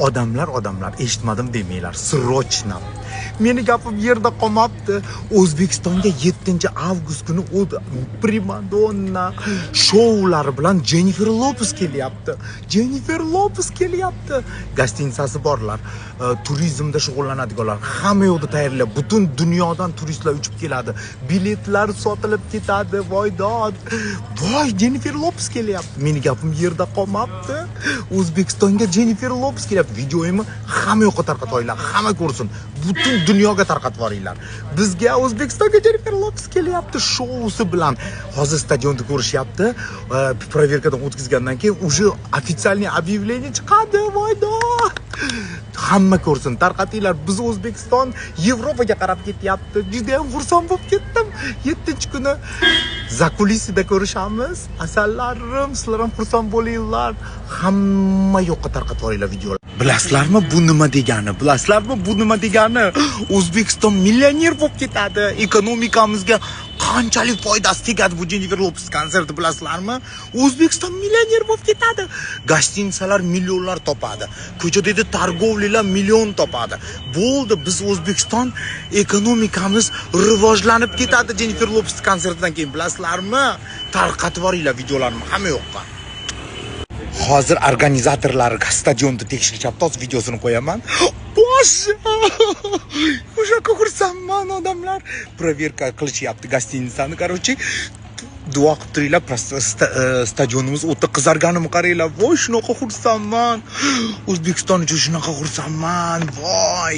Odamlar, odamlar, eshitmadim demanglar. Срочно. Meni gapim yerda qolmabdi. O'zbekistonga 7 avgust kuni Primadonna shoulari bilan Jennifer Lopez kelyapti. Jennifer Lopez kelyapti. Гостиница si borlar, turizmda shug'ullanadiganlar hamma yoqda tayyorlab, butun dunyodan turistlar uchib keladi. Biletlar sotilib ketadi. Voy dod. Voy, Jennifer Lopez kelyapti. Meni gapim yerda qolmabdi. O'zbekistonga Jennifer Lopez kelyapti. Videoyimni hamma yoqqa tarqatib, hamma ko'rsin. Butun dunyoga tarqatib yuboringlar. Bizga, O'zbekistonga Jennifer Lopez kelyapti shousi bilan. Hozir stadionda ko'rishyapti. Проверка dan o'tkazgandan keyin уже официальный объявление chiqadi. Voy dod. Hamma ko'rsin, tarqatinglar. Biz, O'zbekiston Yevropaga qarab ketyapti. Juda ham xursand bo'lib ketdim. 7-kuni закулисье da ko'rishamiz. Asallarim, sizlar ham xursand bo'linglar. Hamma yoqqa tarqatib yuboringlar videolar. Bilasizlarmi, bu nima degani? Bilasizlarmi, bu nima degani? O'zbekiston millioner bo'lib ketadi. Ekonomikamizga qanchalik foydasi tegadi bu Jennifer Lopez konserti, bilasizlarmi? O'zbekiston millioner bo'lib ketadi. Гостиница lar millionlar topadi. Ko'chadagi торговля lar million topadi. Bo'ldi, biz, O'zbekiston ekonomikamiz rivojlanib ketadi Jennifer Lopez konsertidan keyin, bilasizlarmi? Tarqatib yuboringlar videolarni hamma yoqqa. Hozir organizatorlar stadionda tekshirishyapti. Hozir videosini qo'yaman. Боже! O'shaqa xursandman, odamlar. Проверка qilishyapti гостиница ni, короче. Duo qilib turinglar, просто stadionimiz o'ta qizarganini qaranglar. Voy, shunaqa xursandman. O'zbekiston uchun shunaqa xursandman. Voy.